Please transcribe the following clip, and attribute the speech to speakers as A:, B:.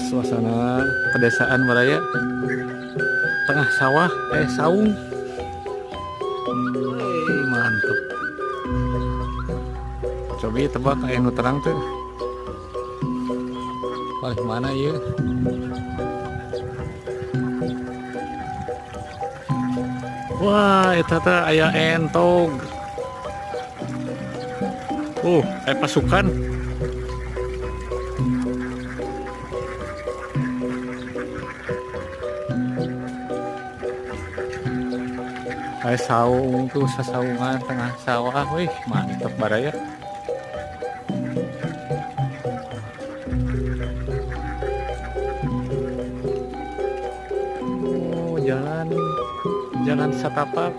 A: Suasana pedesaan baraya. Tengah sawah, saung. Wey, mantep. Cobi tebak aya nu terang tuh. Paling mana ieu? Wah, eta teh aya entog. Aya pasukan. Aya saung tuh, sasaungan tengah sawah, wih, mantep baraya. Oh, jalan satapak.